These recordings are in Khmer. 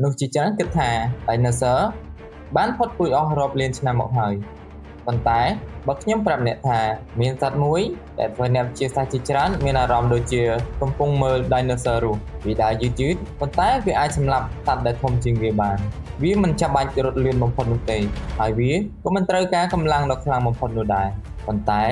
មនុស្សជាច្រើនគិតថា Dinosaur បានផុតពូជអស់រាប់លានឆ្នាំមកហើយប៉ុន្តែបើខ្ញុំប្រាប់អ្នកថាមានសត្វមួយដែលធ្វើអ្នកវិទ្យាសាស្ត្រជាច្រើនមានអារម្មណ៍ដូចជាកំពុងមើល Dinosaur រស់វាដើរយឺតៗប៉ុន្តែវាអាចសម្លាប់សត្វដែលធំជាងវាបានវាមិនចាំបាច់រត់លឿនបំផុតនោះទេហើយវាក៏មិនត្រូវការកម្លាំងដ៏ខ្លាំងបំផុតនោះដែរប៉ុន្តែ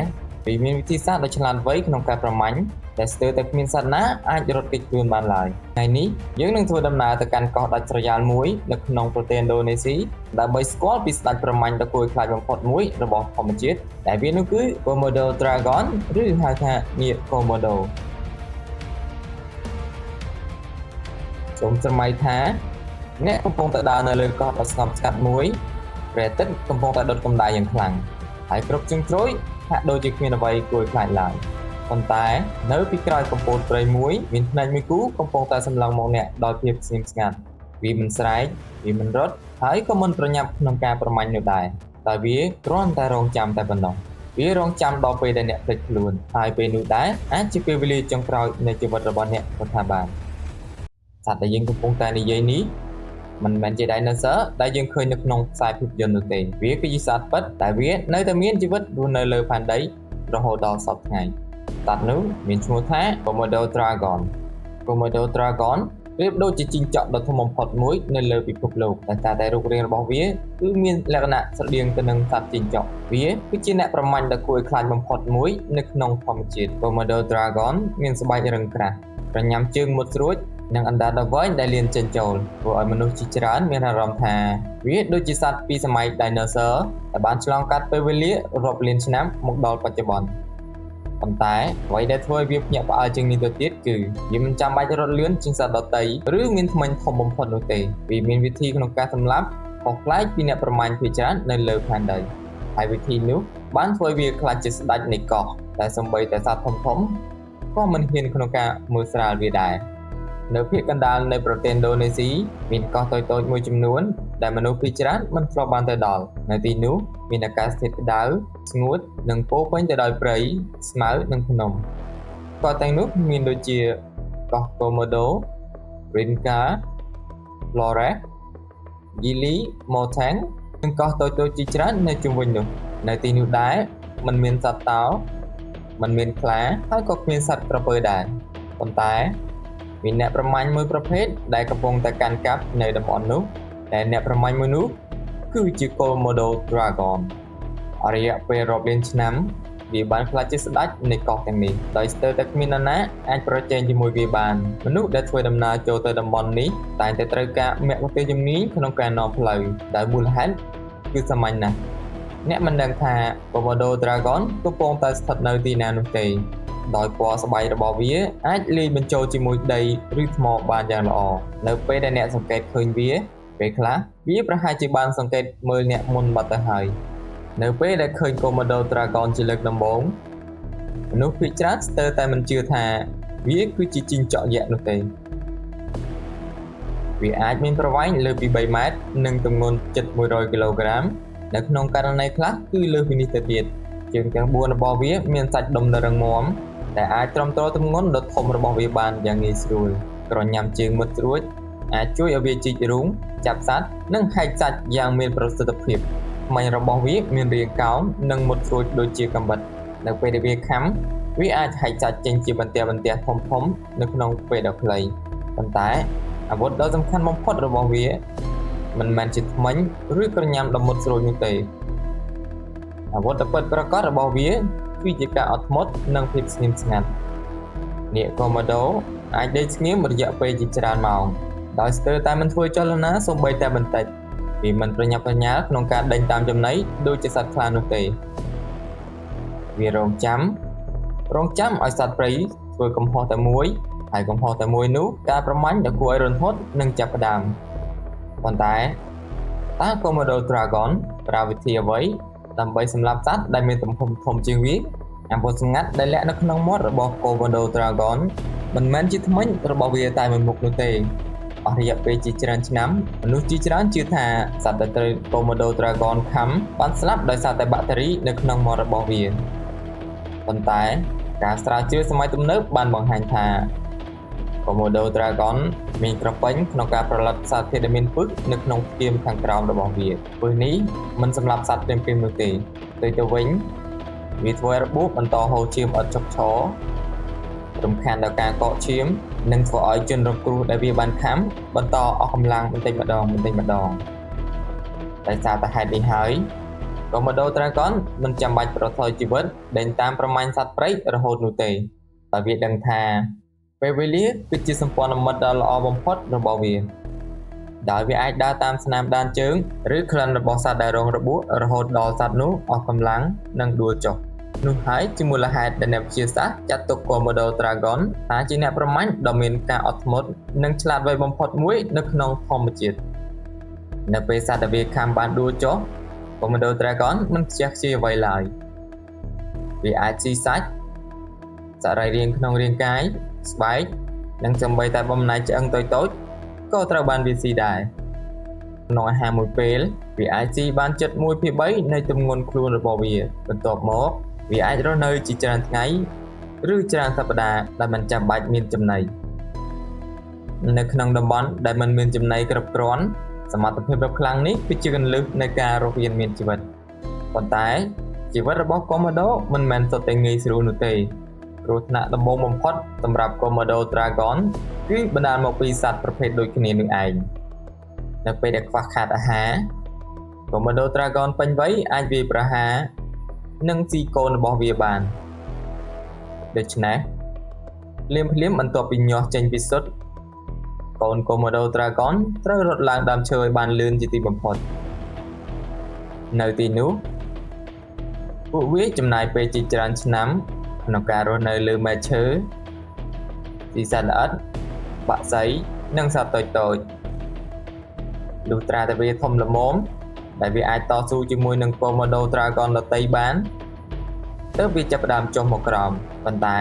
វាមានវិធីសាស្ត្រដ៏ឆ្លាតវៃក្នុងការប្រមាញ់ដែលស្ទើរតែគ្មានសត្វណាអាចរត់គេចខ្លួនបានឡើយថ្ងៃនេះយើងនឹងធ្វើដំណើរទៅកាន់កោះដាច់ស្រយាលមួយនៅក្នុងប្រទេសឥណ្ឌូនេស៊ីដើម្បីស្គាល់ពីស្ដេចប្រមាញ់ដ៏គួរឲ្យខ្លាចបំផុតមួយរបស់ធម្មជាតិដែលវានោះគឺ Komodo Dragon ឬហៅថានាគ Komodo សូមស្រមៃថាអ្នកកំពុងតែដើរនៅលើកោះដ៏ស្ងប់ស្ងាត់មួយព្រះអាទិត្យកំពុងតែដុតកម្ដៅយ៉ាងខ្លាំងហើយគ្រប់ជ្រុងជ្រោយហាក់ដូចជាគ្មានអ្វីគួរឲ្យខ្លាចឡើយប៉ុន្តែនៅពីក្រោយកំពូលព្រៃមួយមានភ្នែកមួយគូកំពុងតែសម្លឹងមកអ្នកដោយភាពស្ងៀមស្ងាត់វាមិនស្រែកវាមិនរត់ហើយក៏មិនប្រញាប់ក្នុងការប្រមាញ់នោះដែរតែវាគ្រាន់តែរងចាំតែប៉ុណ្ណោះវារងចាំដល់ពេលដែលអ្នកភ្លេចខ្លួនហើយពេលនោះដែរអាចជាពេលវេលាចុងក្រោយនៃជីវិតរបស់អ្នកក៏ថាបានសត្វដែលយើងកំពុងតែនិយាយនេះមិនមែនជា Dinosaur ដែលយើងឃើញនៅក្នុងខ្សែភាពយន្តនោះទេវាគឺជាសត្វពិតតែវានៅតែមានជីវិតរស់នៅលើផែនដីរហូតដល់សព្វថ្ងៃសត្វនោះមានឈ្មោះថា Komodo Dragon Komodo Dragon ប្រៀបដូចជាជីងចក់ដ៏ធំបំផុតមួយនៅលើពិភពលោកដោយសារតែរូបរាងរបស់វាគឺមានលក្ខណៈស្រដៀងទៅនឹងសត្វជីងចក់វាគឺជាអ្នកប្រមាញ់ដ៏គួរឲ្យខ្លាចបំផុតមួយនៅក្នុងធម្មជាតិ Komodo Dragon មានស្បែករឹងក្រាស់ក្រញាំជើងមុតស្រួចនិងអណ្ដាតដ៏វែងដែលលានចេញចូលធ្វើឲ្យមនុស្សជាច្រើនមានអារម្មណ៍ថាវាដូចជាសត្វពីសម័យ Dinosaur ដែលបានឆ្លងកាត់ពេលវេលារាប់លានឆ្នាំមកដល់បច្ចុប្បន្នប៉ុន្តែអ្វីដែលធ្វើឲ្យវាភ្ញាក់ផ្អើលជាងនេះទៅទៀតគឺវាមិនចាំបាច់រត់លឿនជាងសត្វដទៃឬមានធ្មេញធំបំផុតនោះទេវាមានវិធីក្នុងការសម្លាប់ខុសប្លែកពីអ្នកប្រមាញ់ភាគច្រើននៅលើផែនដីហើយវិធីនោះបានធ្វើឲ្យវាក្លាយជាស្ដេចនៃកោះតែសូម្បីតែសត្វធំៗក៏មិនហ៊ានក្នុងការមើលស្រាលវាដែរនៅភាគកណ្ដាលនៃប្រទេសឥណ្ឌូនេស៊ីមានកោះតូចៗមួយចំនួនដែលមនុស្សភាគច្រើនមិនធ្លាប់បានទៅដល់នៅទីនោះមានអាកាសធាតុក្តៅស្ងួតនិងពោរពេញទៅដោយព្រៃស្មៅនិងភ្នំកោះទាំងនោះមានដូចជាកោះ Komodo, Rinca, Flores, Gili Motang និងកោះតូចៗជាច្រើននៅជុំវិញនោះនៅទីនោះដែរមិនមានសត្វតោមិនមានខ្លាហើយក៏គ្មានសត្វក្រពើដែរប៉ុន្តែមានអ្នកប្រមាញ់មួយប្រភេទដែលកំពុងតែកាន់កាប់នៅតំបន់នោះដែលអ្នកប្រមាញ់មួយនោះគឺជា Komodo Dragon អរិយៈពេលរាប់លានឆ្នាំវាបានក្លាយជាស្ដេចនៃកោះទាំងនេះដោយស្ទើរតែគ្មាននរណាអាចប្រជែងជាមួយវាបានមនុស្សដែលធ្វើដំណើរចូលទៅតំបន់នេះតែងតែត្រូវការមគ្គុទ្ទេសក៍ជំនាញក្នុងការនាំផ្លូវដោយមូលហេតុគឺសាមញ្ញណាស់អ្នកមិនដឹងថា Komodo Dragon កំពុងតែស្ថិតនៅទីណានោះទេដោយពណ៌ស្បែករបស់វាអាចលាយបញ្ចូលជាមួយដីឬថ្មបានយ៉ាងល្អនៅពេលដែលអ្នកសង្កេតឃើញវាពេលខ្លះវាប្រហែលជាបានសង្កេតមើលអ្នកមុនបាត់ទៅហើយនៅពេលដែលឃើញ Komodo Dragon ជាលើកដំបូងមនុស្សភាគច្រើនស្ទើរតែមិនជឿថាវាគឺជាជីងចក់យក្សនោះទេវាអាចមានប្រវែងលើសពី3ម៉ែត្រនិងទម្ងន់ជិត100គីឡូក្រាមនៅក្នុងករណីខ្លះគឺលើសពីនេះទៅទៀតជើងទាំង4របស់វាមានសាច់ដុំដ៏រឹងមាំដែលអាចទ្រាំទ្រទម្ងន់ដ៏ធំរបស់វាបានយ៉ាងងាយស្រួលក្រញាំជើងមុតស្រួចអាចជួយឲ្យវាជីករូងចាប់សត្វនិងហែកសាច់យ៉ាងមានប្រសិទ្ធភាពធ្មេញរបស់វាមានរាងកោងនិងមុតស្រួចដូចជាកាំបិតនៅពេលដែលវាខាំវាអាចហែកសាច់ចេញជាបន្ទះៗធំៗនៅក្នុងពេលដ៏ខ្លីប៉ុន្តែអាវុធដ៏សំខាន់បំផុតរបស់វាមិនមែនជាធ្មេញឬក្រញាំដ៏មុតស្រួចនោះទេអាវុធដ៏ពិតប្រាកដរបស់វាគឺជាការអត់ធ្មត់និងភាពស្ងៀមស្ងាត់នាគ Komodo អាចដេកស្ងៀមរយៈពេលជាច្រើនម៉ោងដោយស្ទើរតែមិនធ្វើចលនាសូម្បីតែបន្តិចវាមិនប្រញាប់ប្រញាល់ក្នុងការដេញតាមចំណីដូចជាសត្វខ្លានោះទេវារងចាំឲ្យសត្វព្រៃធ្វើកំហុសតែមួយហើយកំហុសតែមួយនោះការប្រមាញ់ដ៏គួរឲ្យរន្ធត់នឹងចាប់ផ្ដើមប៉ុន្តែតើ Komodo Dragon ប្រើវិធីអ្វីដើម្បីសម្លាប់សត្វដែលមានទំហំធំជាងវាអាវុធសម្ងាត់ដែលលាក់នៅក្នុងមាត់របស់ Komodo Dragon មិនមែនជាធ្មេញរបស់វាតែមួយមុខនោះទេអស់រយៈពេលជាច្រើនឆ្នាំមនុស្សជាច្រើនជឿថាសត្វដែលត្រូវ Komodo Dragon ខាំបានស្លាប់ដោយសារតែបាក់តេរីនៅក្នុងមាត់របស់វាប៉ុន្តែការស្រាវជ្រាវសម័យទំនើបបានបង្ហាញថា Komodo Dragon មានក្រពេញក្នុងការផលិតសារធាតុដែលមានពិសនៅក្នុងថ្គាមខាងក្រោមរបស់វាពិសនេះមិនសម្លាប់សត្វភ្លាមៗនោះទេផ្ទុយទៅវិញវាធ្វើឲ្យរបួសបន្តហូរឈាមឥតឈប់ឈររំខានដល់ការកកឈាមនិងធ្វើឲ្យជនរងគ្រោះដែលវាបានខាំបន្តអស់កម្លាំងបន្តិចម្ដងបន្តិចម្ដងដោយសារតែហេតុនេះហើយ Komodo Dragon មិនចាំបាច់ប្រថុយជីវិតដេញតាមប្រមាញ់សត្វព្រៃរហូតនោះទេតែវាដឹងថាពេលវេលាគឺជាសម្ព័ន្ធមិត្តដ៏ល្អបំផុតរបស់វាដោយវាអាចដើរតាមស្នាមដានជើងឬក្លិនរបស់សត្វដែលរងរបួសរហូតដល់សត្វនោះអស់កម្លាំងនិងដួលចុះនោះហើយជាមូលហេតុដែលអ្នកវិទ្យាសាស្ត្រចាត់ទុក Komodo Dragon ថាជាអ្នកប្រមាញ់ដ៏មានការអត់ធ្មត់និងឆ្លាតវៃបំផុតមួយនៅក្នុងធម្មជាតិនៅពេលសត្វដែលវាខាំបានដួលចុះ Komodo Dragon មិនខ្ជះខ្ជាយអ្វីឡើយវាអាចស៊ីសាច់សរីរាង្គក្នុងរាងកាយស្បែកនិងសូម្បីតែបំណែកឆ្អឹងតូចៗក៏ត្រូវបានវាស៊ីដែរក្នុងអាហារមួយពេលវាអាចស៊ីបានជិត1/3នៃទម្ងន់ខ្លួនរបស់វាបន្ទាប់មកវាអាចរស់នៅជាច្រើនថ្ងៃឬច្រើនសប្តាហ៍ដែលមិនចាំបាច់មានចំណីនៅក្នុងតំបន់ដែលមិនមានចំណីគ្រប់គ្រាន់សមត្ថភាពដ៏ខ្លាំងនេះគឺជាគន្លឹះនៃការរស់រានមានជីវិតប៉ុន្តែជីវិតរបស់ Komodo មិនមែនសុទ្ធតែងាយស្រួលនោះទេគ្រោះថ្នាក់ដំបូងបំផុតសម្រាប់ Komodo Dragon គឺបណ្ដាលមកពីសត្វប្រភេទដូចគ្នានឹងឯងនៅពេលដែលខ្វះខាតអាហារ Komodo Dragon ពេញវ័យអាចវាយប្រហារនិងស៊ីកូនរបស់វាបានដូច្នេះភ្លាមៗបន្ទាប់ពីញាស់ចេញពីស៊ុតកូន Komodo Dragon ត្រូវរត់ឡើងដើមឈើឲ្យបានលឿនជាទីបំផុតនៅទីនោះពួកវាចំណាយពេលជាច្រើនឆ្នាំក្នុងការរស់នៅលើមែកឈើស៊ីសត្វល្អិតបក្សីនិងសត្វតូចៗលុះត្រាតែវាធំល្មមដែលវាអាចតស៊ូជាមួយនឹង Komodo Dragon ដទៃបានទើបវាចាប់ផ្ដើមចុះមកក្រោមប៉ុន្តែ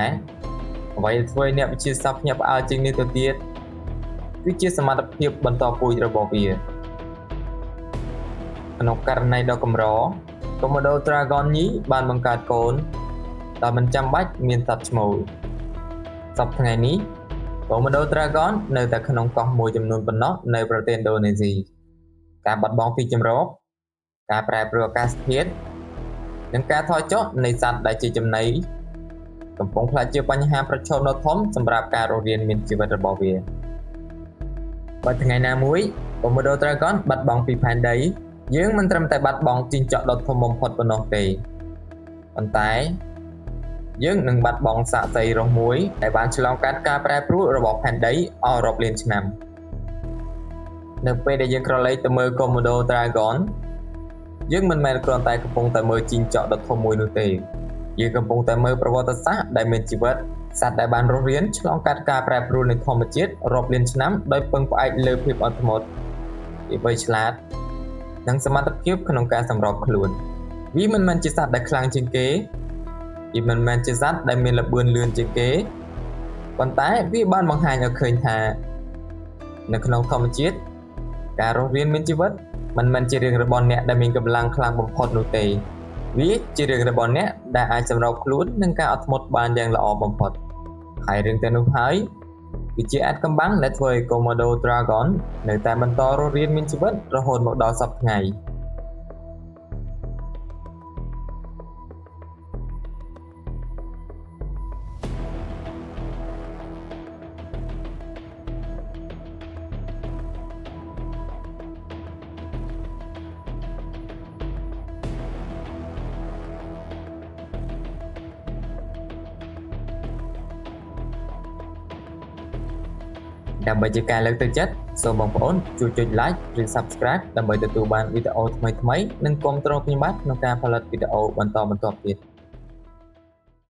អ្វីដែលធ្វើឲ្យអ្នកវិទ្យាសាស្ត្រភ្ញាក់ផ្អើលជាងនេះទៅទៀតគឺជាសមត្ថភាពបន្តពូជរបស់វាក្នុងករណីដ៏កម្រ Komodo Dragon ញីបានបង្កើតកូនដោយមិនចាំបាច់មានសត្វឈ្មោលសប្តាហ៍ថ្ងៃនេះ Komodo Dragon នៅតែក្នុងកោះមួយចំនួនប៉ុណ្ណោះនៅប្រទេសឥណ្ឌូនេស៊ីការបាត់បង់ទីជម្រកការប្រែប្រួលអាកាសធាតុនិងការថយចុះនៃសត្វដែលជាចំណីកំពុងក្លាយជាបញ្ហាប្រឈមដ៏ធំសម្រាប់ការរស់រានមានជីវិតរបស់វាបើថ្ងៃណាមួយ Komodo Dragon បាត់បង់ពីផែនដីយើងមិនត្រឹមតែបាត់បង់ជីងចក់ដ៏ធំបំផុតប៉ុណ្ណោះទេប៉ុន្តែយើងនឹងបាត់បង់សាក្សីរស់មួយដែលបានឆ្លងកាត់ការប្រែប្រួលរបស់ផែនដីអស់រាប់លានឆ្នាំនៅពេលដែលយើងក្រឡេកទៅមើល Komodo Dragon យើងមិនមែនគ្រាន់តែកំពុងតែមើលជីងចក់ដ៏ធំមួយនោះទេយើងកំពុងតែមើលប្រវត្តិសាស្ត្រដែលមានជីវិតសត្វដែលបានរស់រានឆ្លងកាត់ការប្រែប្រួលនៃធម្មជាតិរាប់លានឆ្នាំដោយពឹងផ្អែកលើភាពអត់ធ្មត់ភាពវៃឆ្លាតនិងសមត្ថភាពក្នុងការសម្របខ្លួនវាមិនមែនជាសត្វដែលខ្លាំងជាងគេវាមិនមែនជាសត្វដែលមានល្បឿនលឿនជាងគេប៉ុន្តែវាបានបង្ហាញឲ្យឃើញថានៅក្នុងធម្មជាតិការរស់រានមានជីវិតមិនមែនជារឿងរបស់អ្នកដែលមានកម្លាំងខ្លាំងបំផុតនោះទេវាជារឿងរបស់អ្នកដែលអាចសម្របខ្លួននឹងការអត់ធ្មត់បានយ៉ាងល្អបំផុតហើយរឿងទាំងនោះហើយគឺជាអាថ៌កំបាំងដែលធ្វើឲ្យ Komodo Dragon នៅតែបន្តរស់រានមានជីវិតរហូតមកដល់សព្វថ្ងៃដើម្បីជាការលើកទឹកចិត្តសូមបងប្អូនជួយចុច Like ឬ Subscribe ដើម្បីទទួលបានវីដេអូថ្មីៗនិងគាំទ្រខ្ញុំបាទក្នុងការផលិតវីដេអូបន្តបន្ទាប់ទៀត។